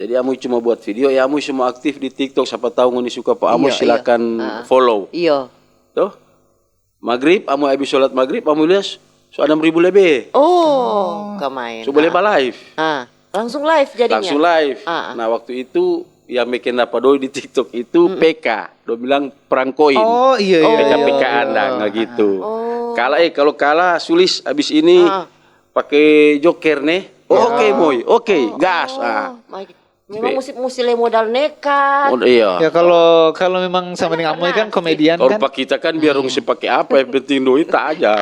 Jadi Amoy cuma buat video, ya Amoy semua aktif di TikTok, siapa tahu ngoni suka pa Amoy, silakan follow. Iyo. Toh? Magrib, Amoy abis sholat magrib, Amoy lia so anam ribu lebe. Oh, kamain. So boleh ba live. Ah, langsung live jadinya. Langsung live. Ah, ah. Nah, waktu itu yang bikin dapa doi di TikTok itu P K, dong bilang prank koin. Oh, iya, iya. P K-P K-an dang, gitu. Oh. Kalah, eh, kalau kalah, Sulis abis ini pake joker nih. Oh, oke, Moy. Oke, gas. Ah. Memang musti, musti le modal nekat. Oh, iya. Ya, kalau, kalau memang sama deng Amoy kan komedian kan. Orang pa kita kan biar dong se pake apa, yang penting doi ta aja.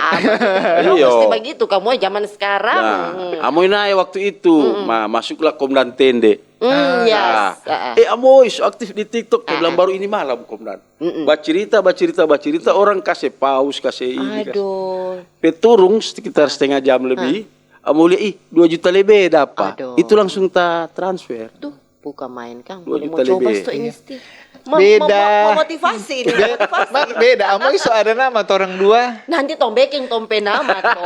Iyo. Mesti begitu, kamu zaman sekarang. Nah, Amoy nae waktu itu, ma-, masuklah Komdan Tende. Hmm, yes. Eh, Amoy, so aktif di TikTok, dia bilang, "Baru ini malam, Komdan." Bacirita, bacirita, bacirita, orang kase paus, kase ini, kase. Aduh. Pe turung sekitar setengah jam lebih, Amoy lia, ih, dua juta lebe dapa. Aduh. Itu langsung ta transfer. Tuh. Buka main, kang. Boleh mo coba lebe. Sto ini, Sti. Beda. Memotivasi ini, memotivasi. Beda, Amoy so ada nama torang dua. Nanti tong beking tong pe nama, to.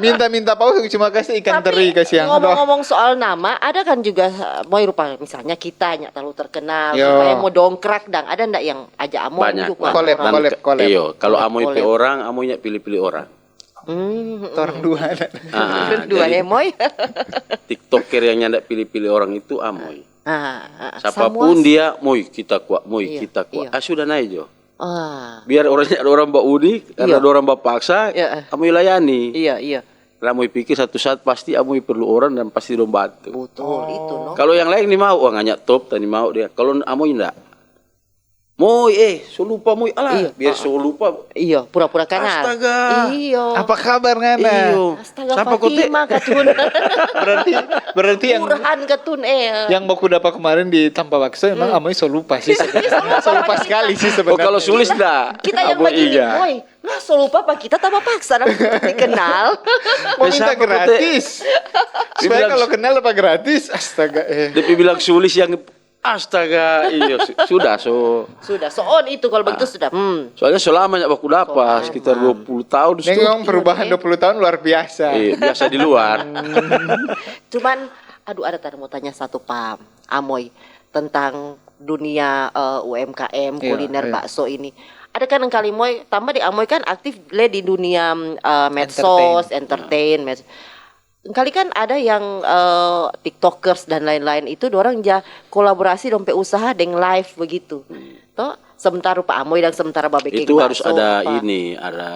Minta, minta pa cuma kasi ikan teri, kasiang. Tapi ngomong-ngomong soal nama, ada kan juga, eh, Moy rupa, misalnya kita nya terlalu terkenal, supaya mo dongkrak dang. Ada ndak yang aja Amoy juga? Banyak. Collab, collab, collab. Iyo, kalau Amoy pe orang, Amoy nya pilih-pilih orang. Hmm, torang dua. Ah, dua jadi, ya, Moy. TikToker yang nyanda pilih-pilih orang itu Amoy. Ah, ah, siapapun dia, Moy, kita kuat, Moy, kita kuat. Ah, sudah naik jo. Ah. Biar orangnya ada orang bauni, karena ada orang bapaksa, Amoy layani. Iya, iya. Karena Amoy pikir satu saat pasti Amoy perlu orang dan pasti dong bantu. Betul, itu, no. Kalau yang lain ni mau, wah, nganya top, tadi mau dia. Kalau Amoy ndak. Moy, eh, so lupa, Moy. Alah, biar so lupa. Iyo, pura-pura kanal. Astaga. Iyo. Apa kabar ngana? Iyo. Astaga, Fatima katun. Berarti, berarti yang Burhan katun, eh. Yang baku dapa kemarin di Tampa Bakso emang Amoy so lupa sih sebenarnya. So lupa sekali sih sebenarnya. Oh, kalau Sulis ndak? Kita yang begini, Moy. Lah, so lupa apa kita tambah paksa, nah, dikenal. Mau minta gratis. Supaya kalau kenal dapat gratis, astaga, eh. Dia bilang Sulis yang Astaga, iyo, su-, sudah, so. Sudah, so on itu kalau begitu sudah. Hmm. Soalnya so lama ndak baku dapa, sekitar dua puluh tahun. Memang perubahan dua puluh tahun luar biasa. Iya, biasa di luar. Cuman, aduh, ada tadi mau tanya satu pa Amoy tentang dunia, eh, U M K M, kuliner bakso ini. Ada kan kali Moy, tambah di Amoy kan aktif le di dunia, eh, medsos, entertain, medsos. Kali kan ada yang, eh, TikTokers dan lain-lain itu, dorang ja kolaborasi dong pe usaha deng live begitu. To, sementara rupa Amoy dan sementara babekeng bakso. Itu harus ada ini, ada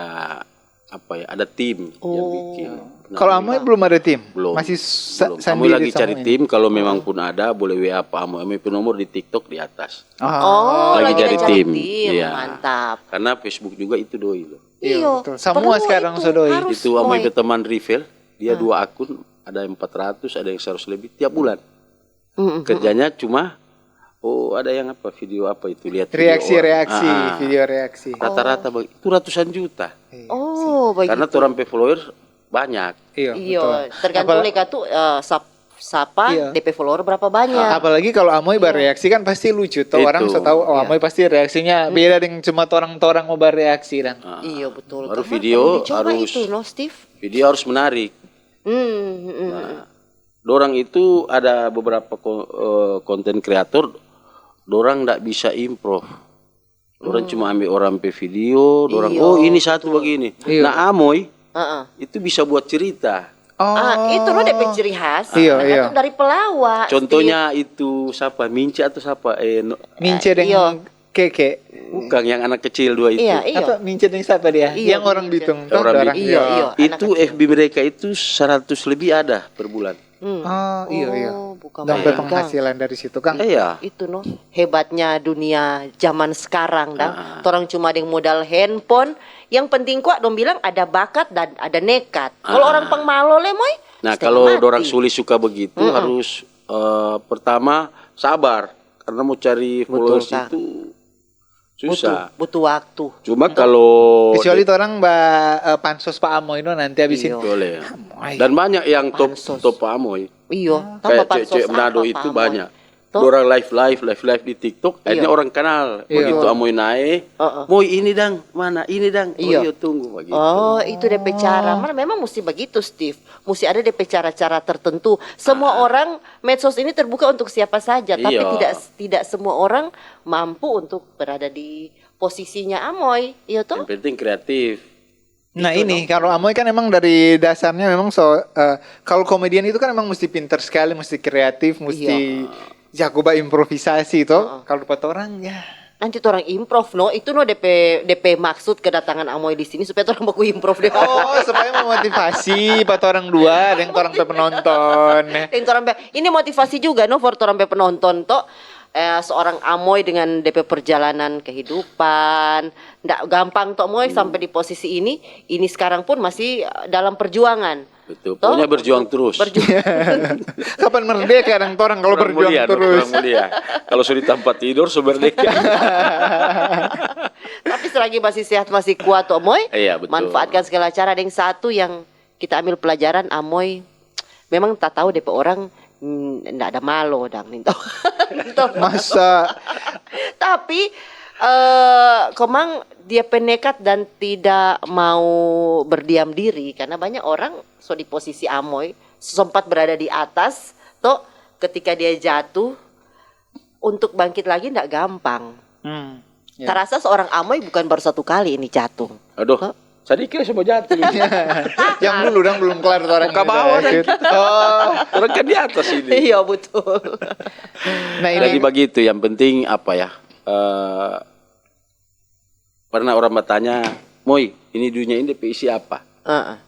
apa ya, ada tim yang bikin. Nah, kalau Amoy belum ada tim? Belum. Masih sa-, belum. Sendiri. Amoy lagi cari tim, kalau memang pun ada, boleh W A pa Amoy. Amoy pe nomor di TikTok di atas. Oh, lagi cari tim. Iya. Mantap. Karena Facebook juga itu doi loh. Iya, betul. Semua sekarang so doi. Itu Amoy pe teman Rivel. Dia dua akun, ada yang empat ratus, ada yang seratus lebih tiap bulan. Kerjanya cuma, oh, ada yang apa, video apa itu, lihat video orang. Reaksi-reaksi, video reaksi. Rata-rata bag-, itu ratusan juta. Iya. Oh, begitu. Karena torang pe follower banyak. Iya, betul. Tergantung leka tu, eh, sap-, sapa, depe follower berapa banyak. Apalagi kalau Amoy bareaksi kan pasti lucu, toh. Orang so tahu, oh, Amoy pasti reaksinya beda deng cuma torang-torang mo bareaksi, dang. Iya, betul. Baru video harus, itu, no, Steve? Video harus menarik. Hmm, hmm, hmm. Nah, dorang itu ada beberapa ko-, eh, konten kreator, dorang ndak bisa improv. Dorang cuma ambe orang pe video, dorang, "Oh, ini satu bagini." Iya. Nah, Amoy itu bisa buat cerita. Oh. Ah, itu lo depe ciri khas. Iya, iya. Dari pelawak. Contohnya itu sapa? Mince atau sapa? Eh, no, Mince deng Keke. Bukan, yang anak kecil dua itu. Iya, iya. Apa, Mince deng sapa dia? Iya, yang orang Bitung, toh, orang Bitung. Iya, iya, anak kecil. Itu F B mereka itu seratus lebih ada per bulan. Hmm. Oh, iya, iya. Oh, bukan main, Kang. Dapat penghasilan dari situ, Kang. Iya. Itu, no, hebatnya dunia zaman sekarang, dang. Ah. Torang cuma deng modal handphone. Yang penting kwa dong bilang ada bakat dan ada nekat. Kalau orang pangmalo le, Moy, setengah mati. Nah, kalau dorang Sulis suka begitu, harus, eh, pertama sabar. Karena mau cari followers itu susah. Betul, Kang. Butuh, butuh waktu. Cuma kalau kecuali torang ba, eh, pansos pa Amoy no nanti abis ini. Iya. Boleh. Amoy. Dan banyak yang top, top pa Amoy. Iya, tambah pansos apa pa Amoy. Kayak Cewek Manado itu banyak. Toh? Dorang live, live, live, live di TikTok, akhirnya orang kenal. Iya. Begitu Amoy nae, "Moy, ini dang, mana? Ini dang." "Oh, iya, tunggu," begitu. Oh, itu depe cara. Mar-, memang musti begitu, Steve. Musti ada depe cara-cara tertentu. Semua orang, medsos ini terbuka untuk siapa saja, tapi tidak, tidak semua orang mampu untuk berada di posisinya Amoy, iya toh? Yang penting kreatif. Nah, itu, ini, no? Kalau Amoy kan emang dari dasarnya memang so, eh, kalau komedian itu kan emang mesti pinter sekali, mesti kreatif, mesti jago ba improvisasi, toh. Heeh. Kalau pa torang, ya. Nanti torang improv, no? Itu, no, depe, depe maksud kedatangan Amoy di sini, supaya torang baku improv deh. Oh, supaya memotivasi pa torang dua, deng torang pe penonton. Deng torang pe, ini motivasi juga, no, for torang pe penonton, toh. Eh, seorang Amoy dengan depe perjalanan kehidupan, ndak gampang, toh, Moy, sampai di posisi ini. Ini sekarang pun masih, eh, dalam perjuangan. Betul. Toh? Pokoknya berjuang terus. Berjuang. Kapan merdeka dang torang kalau berjuang terus? Kurang mulia, no, kurang mulia. Kalau so di tampa tidor, so merdeka. Tapi selagi masih sehat, masih kuat, toh, Moy. Iya, betul. Manfaatkan segala cara. Deng satu yang kita ambil pelajaran, Amoy memang ta tahu depe orang Hmm, ndak ada malo dang, ninto. Ninto. Masa? Tapi eh, komang dia pe nekat dan tidak mau berdiam diri, karena banyak orang so di posisi Amoy, sempat berada di atas, toh, ketika dia jatuh, untuk bangkit lagi ndak gampang. Hmm. Ya. Tarasa seorang Amoy bukan baru satu kali ini jatuh. Aduh, sadiki semua jatuh. Yang dulu dang belum kelar tuh orang Ke bawah ini. Dang. Oh, Orang kan di atas ini. Iya, betul. Nah, Jadi ini begitu, yang penting apa ya? Eh, pernah orang bertanya, "Moy, ini dunia ini depe isi apa?" Heeh.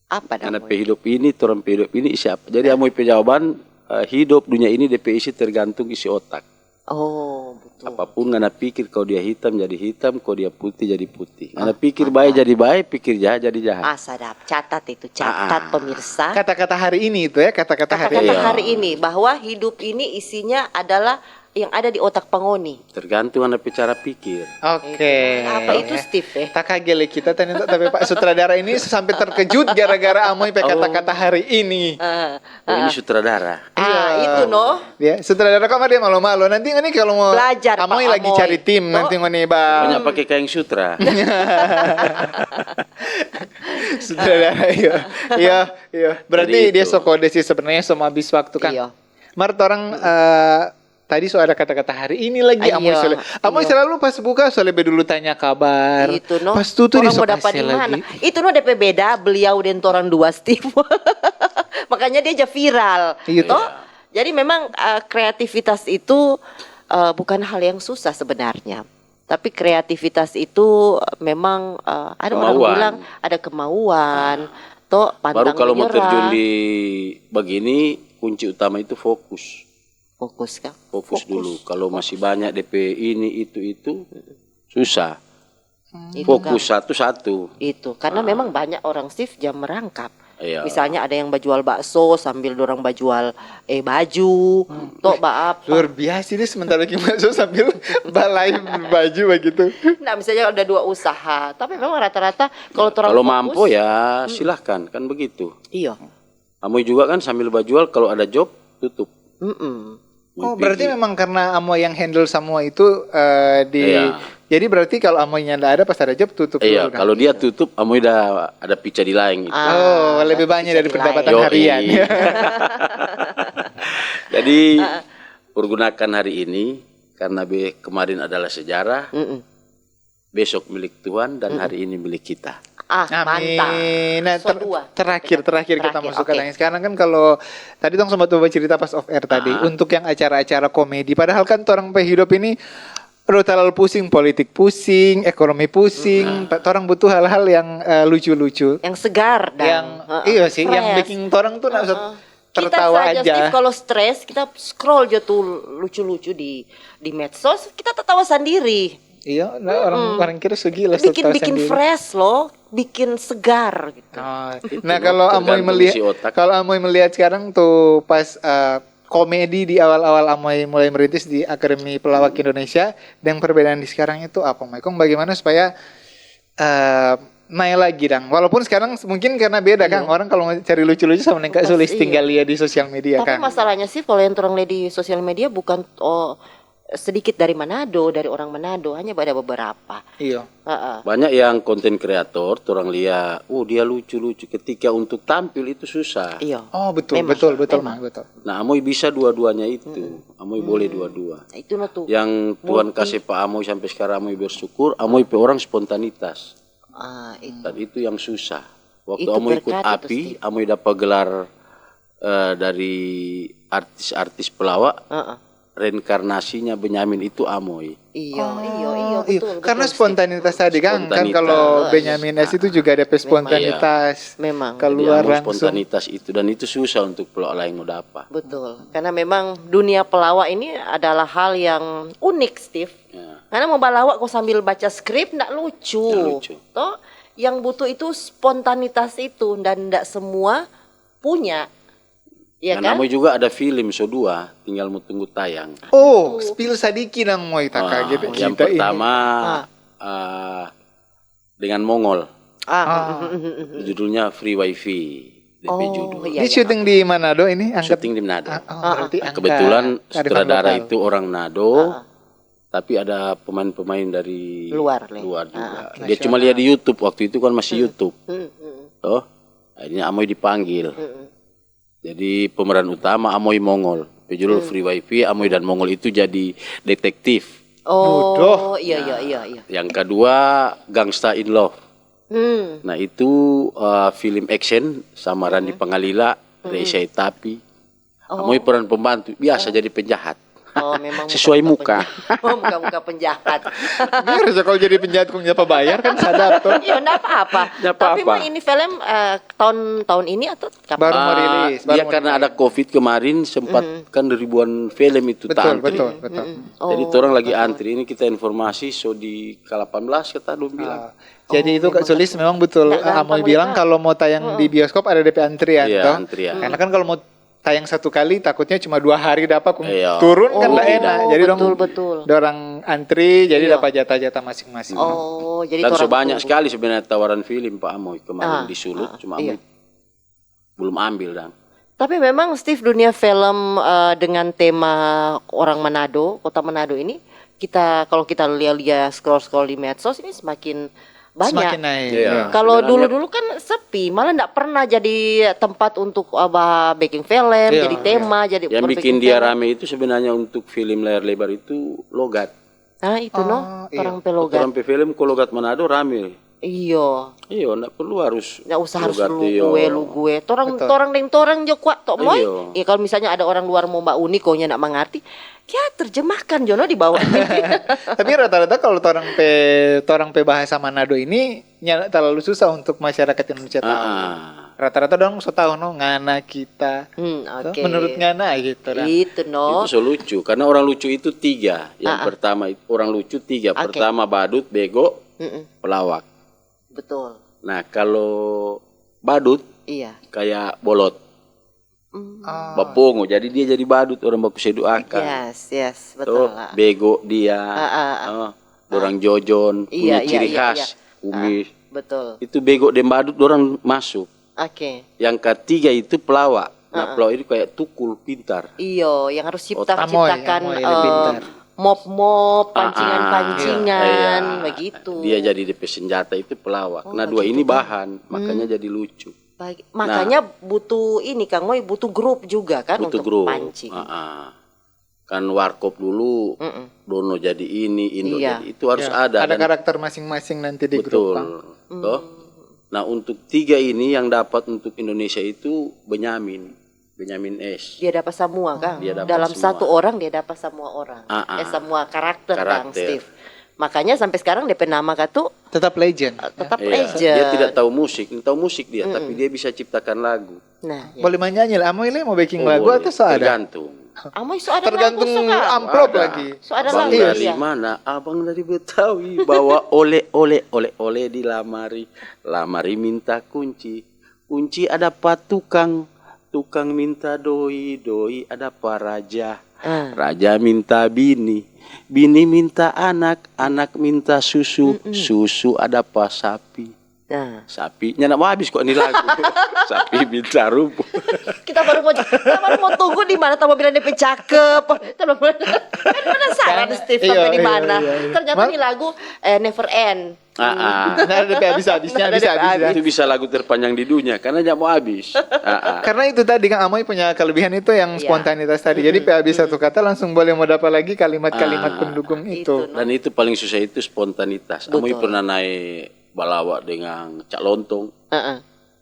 Apa dang? Karena pe hidup ini, torang pe hidup ini isi apa? Jadi Amoy pe jawaban, eh, hidup dunia ini depe isi tergantung isi otak. Oh, betul. Apapun ngana pikir, kau dia hitam jadi hitam, kau dia putih jadi putih. Ngana pikir bae jadi bae, pikir jaha jadi jaha. Ah, sadap. Catat itu, catat, pemirsa. Kata-kata hari ini itu ya, kata-kata hari Kata-kata ini. Hari ini, bahwa hidup ini isinya adalah yang ada di otak pangoni. Tergantung ngana pe cara pikir. Oke. Apa itu, Steve, eh? Tak kagele kita tadi untuk, tapi Pak sutradara ini sampai terkejut gara-gara Amoy pe kata-kata hari ini. Ah, Oh, ini sutradara. ah, itu no. Ya, sutradara kok dia malu-malu. Nanti ini kalau mau Belajar, Pak Amoy lagi Amoy. Cari tim nanti ngoni ba Banyak pakai kain sutra. sutradara, iya. Iya, iya. Berarti Jadi dia itu. so kode sih sebenarnya, semua habis waktu kan. Iya. Mar torang eh, tadi so ada kata-kata hari ini lagi. Iya, Amoy sole. Amoy iya. Selalu pas buka sole be dulu tanya kabar. Itu no. Pas tutu dia Orang so mau dapat kase di mana? Lagi. Itu no depe beda beliau dan orang dua, Steve. Makanya dia aja viral. Iya, Toh? Jadi memang eh, kreativitas itu eh, bukan hal yang susah sebenarnya. Tapi kreativitas itu eh, memang eh, ada orang Kemauan. Bilang ada kemauan, toh pantang Baru kalau mau menyerah. Terjun di begini, kunci utama itu fokus. Fokus kan? Fokus dulu. Kalau masih banyak depe ini itu itu susah. Itu Fokus kan. Satu-satu. Itu karena memang banyak orang shift jam merangkap. Iya. Misalnya ada yang bajual bakso sambil dorang bajual eh baju, toh baapa. Luar biasa ini sementara kita so sambil balai baju begitu. Nah, misalnya ada dua usaha, tapi memang rata-rata kalau orang Kalau fokus, mampu ya silahkan, kan begitu. Iya. Amoy juga kan sambil bajual, kalau ada job tutup. Mm-mm. Oh, berarti memang karena Amoy yang handle semua itu eh, di Iya. Jadi berarti kalau Amoynya ndak ada, pas ada job tutup Iya, dulu kan? Kalau dia tutup, Amoy udah ada pica di lain gitu. Ah, Oh, lebih berarti banyak bisa dari di pendapatan lain. Yoi. Harian. Jadi pergunakan hari ini karena be kemarin adalah sejarah, Mm-mm. Besok milik Tuhan dan hari ini milik kita. Ah, Amin. mantap. Nah, So ter- dua. terakhir, terakhir kita Terakhir, masuk ke oke. Tanya. Sekarang kan kalau tadi tong sempat coba cerita pas off air tadi, untuk yang acara-acara komedi, padahal kan orang pe hidup ini udah terlalu pusing, politik pusing, ekonomi pusing, ta- orang butuh hal-hal yang eh, lucu-lucu. Yang segar dan Yang heeh, iya sih, yang fresh. bikin orang tuh nak Heeh. tertawa Kita saja, aja. Steve, kalau stres, kita scroll jo tuh lucu-lucu di di medsos, kita tertawa sendiri. Iya, nah, orang orang kira so gila Bikin tertawa bikin sendiri. Fresh loh, bikin segar gitu. Oh, Itu nah, kalau Amoy tergantung melihat isi otak. Kalau Amoy melihat sekarang tuh pas eh, komedi di awal-awal Amoy mulai merintis di Akademi Pelawak Indonesia, dan perbedaan di sekarang itu apa, Moy? Kong bagaimana supaya eh, naik lagi dang? Walaupun sekarang mungkin karena beda kan, orang kalau mau cari lucu-lucu sama neng Kak Sulis Iya. Tinggal lihat di sosial media Tapi kan. Masalahnya sih, kalau yang orang lihat di sosial media bukan oh, sedikit dari Manado, dari orang Manado, hanya ada beberapa. Iya. Heeh. Banyak yang konten kreator, orang lihat, oh dia lucu-lucu. Ketika untuk tampil itu susah. Iya. Oh, betul, Memang, betul, betul, memang. Mang, betul. Nah, Amoy bisa dua-duanya itu. Amoy boleh dua-dua. Itu no tuh. Yang Tuhan kasih pa Amoy sampai sekarang Amoy bersyukur, Amoy pe orang spontanitas. Ah, itu. Dan itu yang susah. Waktu Itu Amoy ikut berkat itu, api, Steve. Amoy dapat gelar eh, dari artis-artis pelawak, Heeh. Reinkarnasinya Benyamin itu Amoy. Iya, iya, iya, Iya, betul. karena Betul, Steve. Spontanitas tadi kan, kan Spontanitas. kalau Benyamin S itu juga ada spontanitas Memang. keluar Jadi Amoy langsung. Spontanitas itu dan itu susah untuk pelawak lain mau dapat. Betul. Karena memang dunia pelawak ini adalah hal yang unik, Steve. Ya. Karena mau balawak kok sambil baca skrip ndak lucu. Ndak lucu. Toh, yang butuh itu spontanitas itu dan ndak semua punya. Ya Dan kan? Amoy juga ada film so dua, tinggal mau tunggu tayang. Oh, spill sadiki nang Moy, tak Ah, kaget yang kita ini. Pertama ah, dengan Mongol, Ah, judulnya Free Wifi. depe judul. Ini syuting di Manado ini, angkat. Syuting di Manado. Ah, oh, berarti Nah, angkat kebetulan kearifan sutradara lokal. Itu orang Manado, tapi ada pemain-pemain dari Luar, Le. luar juga. Ah, Dia cuma lihat di YouTube, waktu itu kan masih YouTube. Hmm, hmm, Toh, akhirnya Amoy dipanggil. hmm. Jadi pemeran utama Amoy Mongol. Pe judul Free Wifi, Amoy dan Mongol itu jadi detektif. Oh, iya, iya, iya, iya. Yang kedua, Gangsta in Love. Hmm. Nah, itu eh, film action sama Randy Pangalila, Reza Etapi. Amoy peran pembantu, biasa jadi penjahat. Oh, memang Sesuai muka-muka muka. penjahat. Oh, muka-muka penjahat. Mirip ya kalau jadi penjahat kong nyapa bayar kan sadap tuh. Iya, enggak apa-apa. Nggak Tapi apa-apa. Mah ini film eh, tahun tahun ini atau kapan? Baru mau Ah, rilis, baru dia mau karena rilis. Ada covid kemarin sempat kan ribuan film itu Betul, antri. Betul, betul. Oh, Jadi orang lagi antri ini kita informasi so di K delapan belas kata dong bilang. Ah, jadi itu Kak Sulis memang betul Nggak eh, Amoy gampang bilang itu. Kalau mau tayang di bioskop ada D P antrian Iya, toh. Antrian. Karena kan kalau mau tayang satu kali takutnya cuma dua hari dapat kong Iya. turun kan Oh, nggak enak. Jadi betul, dong betul. Dorang antri jadi Iya. Dapat jatah-jatah masing-masing. Oh, jadi Dan so orang banyak tunggu. Sekali sebenarnya tawaran film Pak Amoy kemarin Ah, di Sulut, ah, cuma iya. Amoy belum ambil dang. Tapi memang Steve, dunia film eh, dengan tema orang Manado, kota Manado ini, kita kalau kita lia-lia scroll-scroll di medsos ini semakin banyak. Semakin naik. Iya. Ya. Kalau Sebenarnya- dulu-dulu kan sepi, malah ndak pernah jadi tempat untuk apa bikin film, Iya, jadi tema, jadi Yang berbikin bikin dia film. Rame itu sebenarnya untuk film layar lebar itu logat. Ah, itu no, Oh, iya. orang pe logat. Orang pe film ko logat Manado rame. Iyo. Iyo, ndak perlu harus Nggak usah harus logat, lu iyo. gue, lu gue. Torang, Betul. torang deng torang jo kwa, tok moi. Iyo. Ya kalau misalnya ada orang luar mo ba uni, konya ndak mangarti, ya terjemahkan jo no di bawah. Tapi rata-rata kalau torang pe torang pe bahasa Manado ini nya terlalu susah untuk masyarakat Indonesia tahu. Ah, ah. Rata-rata dong so tahu no ngana kita. Hmm, So, oke. Menurut ngana gitu dah. Itu no. Itu so lucu karena orang lucu itu tiga. Yang Ah, ah. Pertama orang lucu tiga. Oke. Pertama badut, bego, Mm-mm, pelawak. betul. Nah kalau badut Iya. Kayak bolot, Hmm. Ah, bapongo, jadi dia jadi badut orang baku sedu akang. Yes, yes, Toh, betul. Ah. bego dia, Ah, ah, ah. oh, dorang jojon, Iya, punya iya, ciri iya, khas, iya. kumis. Betul. Itu bego deng badut dorang masuk. Oke. Yang ketiga itu pelawak. Nah, pelawak itu kayak tukul, pintar. Iyo, yang harus cipta Amoy, ciptakan amoy, eh, pintar. mop-mop, Ah, ah. pancingan-pancingan, Iya. begitu. Dia jadi depe senjata itu pelawak. Oh, Nah, dua begitu, ini Kang. Bahan, makanya jadi lucu. Bagi- makanya butuh ini Kang Moy, butuh grup juga kan Butuh untuk grup. pancing. Ah, ah. Kan warkop dulu, Mm-mm. Dono jadi ini, Indo Iya. jadi itu harus Ya, ada. ada Dan karakter masing-masing nanti di grup. Betul, Bang. toh. Nah, untuk tiga ini yang dapat untuk Indonesia itu Benyamin, Benyamin S. Dia dapat semua Kang. Dia dapat Dalam semua. Satu orang dia dapat semua orang. Ah, ah. Eh, semua karakter, Kang Karakter. Steve. Makanya sampai sekarang D P nama katu Tetap legend. eh, tetap Iya, legend. dia tidak tahu musik, ini tahu musik dia, tapi dia bisa ciptakan lagu. Nah, ya. Boleh manyanyi lah, Amoy le mau backing Oh, lagu boleh. Atau so ada? Tergantung. Amoy so ada Tergantung lagu, so, Kang. amplop Ada. lagi. So ada Abang lagu, dari iya. Mana? Abang dari Betawi. Bawa ole, ole, ole, ole di lamari. Lamari minta kunci. Kunci ada pa tukang. Tukang minta doi, doi ada pa raja. Ah. Raja minta bini. Bini minta anak, anak minta susu, susu ada pa sapi. Nah. Sapi, nyanda mau habis kok ini lagu. Sapi minta rumput. Kita baru mau kita baru mau tunggu di mana tamu bilang dia pe cakep. Kita belum kan penasaran Steve Iya, sampai di iya, mana. Iya, iya. Ternyata Mar- ini lagu eh, never end. Ah, ah. Nah, ada habis-habisnya, habis-habis. Itu bisa lagu terpanjang di dunia karena nggak mau habis. Ah, ah. Karena itu tadi kan Amoy punya kelebihan itu yang Iya. Spontanitas tadi. Jadi P A B satu kata langsung boleh mau dapat lagi kalimat-kalimat Ah. pendukung itu. Itu, no? Dan itu paling susah itu spontanitas. Amoy Betul. Pernah naik balawa dengan Cak Lontong. Heeh.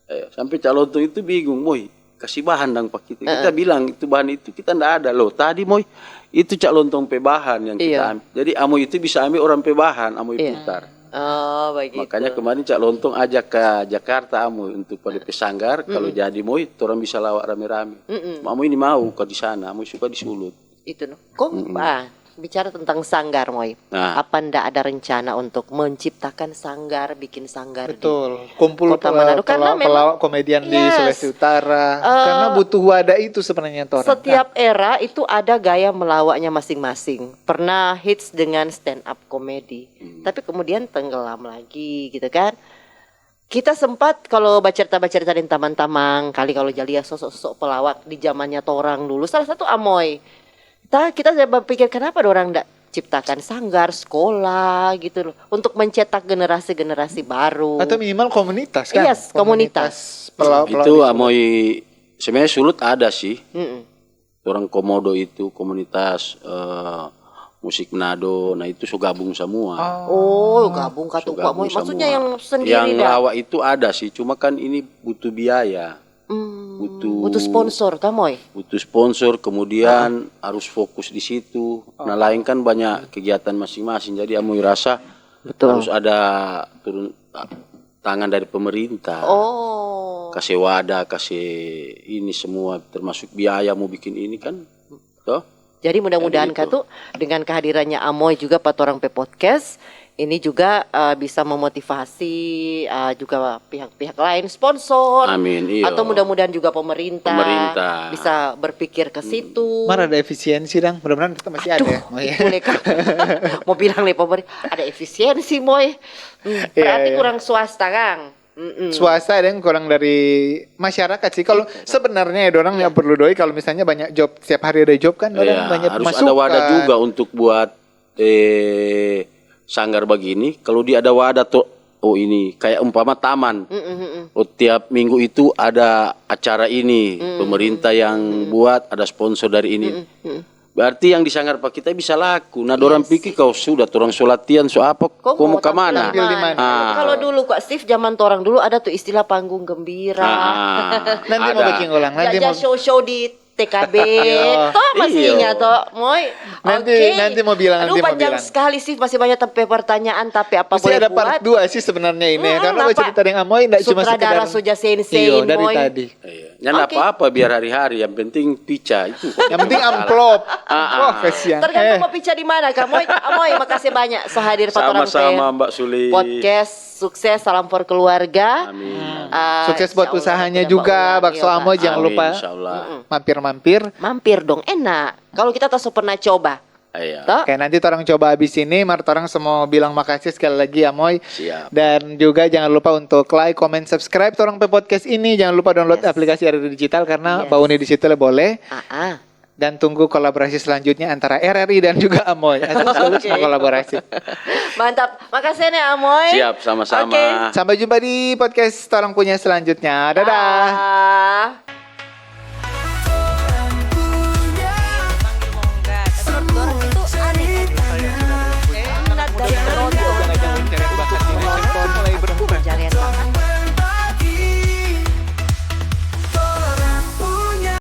Eh, sampai Cak Lontong itu bingung, "Moy, kasih bahan dang pa kita." Kita bilang, "Itu bahan itu kita ndak ada loh. Tadi, Moy, itu Cak Lontong pe bahan yang kita Iya. Ambil." Jadi Amoy itu bisa ambil orang pe bahan, Amoy Iya. Putar. Oh, begitu. Makanya kemarin Cak Lontong ajak ke Jakarta Amoy untuk pada pe sanggar, kalau jadi Moy, torang bisa lawak rame-rame. Cuma Amoy ini mau ke di sana, Amoy suka di Sulut. Itu no. Kong ah, bicara tentang sanggar, Moy. Nah. Apa ndak ada rencana untuk menciptakan sanggar, bikin sanggar di Betul. Kumpul Kota pela- Manado? Karena pela- memang pelawak komedian di Yes. Sulawesi Utara. Eh, Karena butuh wadah itu sebenarnya torang. Setiap era itu ada gaya melawaknya masing-masing. Pernah hits dengan stand up comedy, tapi kemudian tenggelam lagi gitu kan. Kita sempat kalo bacerita-bacerita deng tamang-tamang, kali kalo ja lia sosok-sosok pelawak di jamannya torang dulu, salah satu Amoy. Ta, kita ja bapikir, kenapa dorang nda ciptakan sanggar, skola gitu loh, untuk mencetak generasi-generasi baru? Atau minimal komunitas kan? Yes, komunitas. Komunitas pela-, pelawak. Itu Amoy, sebenarnya Sulut ada sih. Mm-mm. Orang Komodo itu komunitas, eh, musik Manado, nah itu so gabung samua. Oh, gabung katu. So gabung samua. Maksudnya yang sendiri dah? Yang lawak itu ada sih, cuma kan ini butuh biaya. Hmm, butuh sponsor ka, Moy? Butuh sponsor, kemudian harus fokus di situ. Nah, laeng kan banyak kegiatan masing-masing, jadi Amoy rasa harus ada turun, ah, tangan dari pemerintah. Oh. Kase wadah, kase ini semua, termasuk biaya mo bikin ini kan, toh? Jadi mudah-mudahan katu dengan kehadirannya Amoy juga pa torang pe podcast, ini juga, eh, bisa memotivasi, eh, juga pihak-pihak lain, sponsor. Amin, iyo. Atau mudah-mudahan juga pemerintah bisa berpikir ke situ. Mar ada efisiensi dang, mudah-muahan kita masih ada ya. Aduh, boleh ka. Mo bilang lei pemerintah, ada efisiensi, Moy. Hmm, berarti kurang swasta, kang? Mm-mm. Swasta deng kurang dari masyarakat sih. Kalo sebenarnya ya, dorang yang perlu doi, kalo misalnya banyak job, setiap hari ada job kan, dorang banyak masukan. Iya, harus ada wadah juga untuk buat, eh, sanggar bagini. Kalo dia ada wadah tuh, oh ini kayak umpama taman. Mm-mm, mm-mm. Oh, tiap minggu itu ada acara ini, pemerintah yang buat, ada sponsor dari ini. Mm-mm, mm-mm. Berarti yang di sanggar pa kita bisa laku. Nah, dorang pikir kau sudah, torang so latihan, so apa, kong mo ka mana? Tampil di mana? Ah. Kalo dulu, Kak Steve, zaman torang dulu ada tuh istilah panggung gembira. Ah, nanti mo bikin ulang, nanti mo show-show di T K B. Toh, masih ingat toh, Moy? Nanti, nanti mo bilang, nanti mo bilang. Aduh, panjang sekali sih, masih banyak tempe pertanyaan, tapi apa boleh buat? Masih ada part dua sih sebenarnya ini, karena mau cerita deng Amoy, nggak cuma sekedar sutradara so ja sen-sen, Moy. Iyo, dari tadi. Iya. Nyanda apa-apa, biar hari-hari, yang penting pica itu. Yang penting amplop. Ah, ah. Wah, kasihan. Tergantung mo pica di mana, Kak. Amoy, Amoy, makasih banyak so hadir pa torang pe podcast. Sama-sama, Mbak Suli. Sukses, salam for keluarga. Amin. Ah, sukses buat usahanya juga, Bakso Amoy, jangan lupa mampir-mampir. Mampir dong, enak. Kalo kita ta so pernah coba. Iya. Toh? Oke, nanti torang coba abis ini, mar torang so mo bilang makasih sekali lagi, Amoy. Siap. Dan juga jangan lupa untuk like, comment, subscribe torang pe podcast ini. Jangan lupa download aplikasi R R I Digital karena bauni di situ le boleh. Ah, ah. Dan tunggu kolaborasi selanjutnya antara R R I dan juga Amoy. Atau sekaligus mau kolaborasi. Mantap. Makasih nih, Amoy. Siap, sama-sama. Oke. Sampai jumpa di podcast torang punya selanjutnya. Dadah. Dah.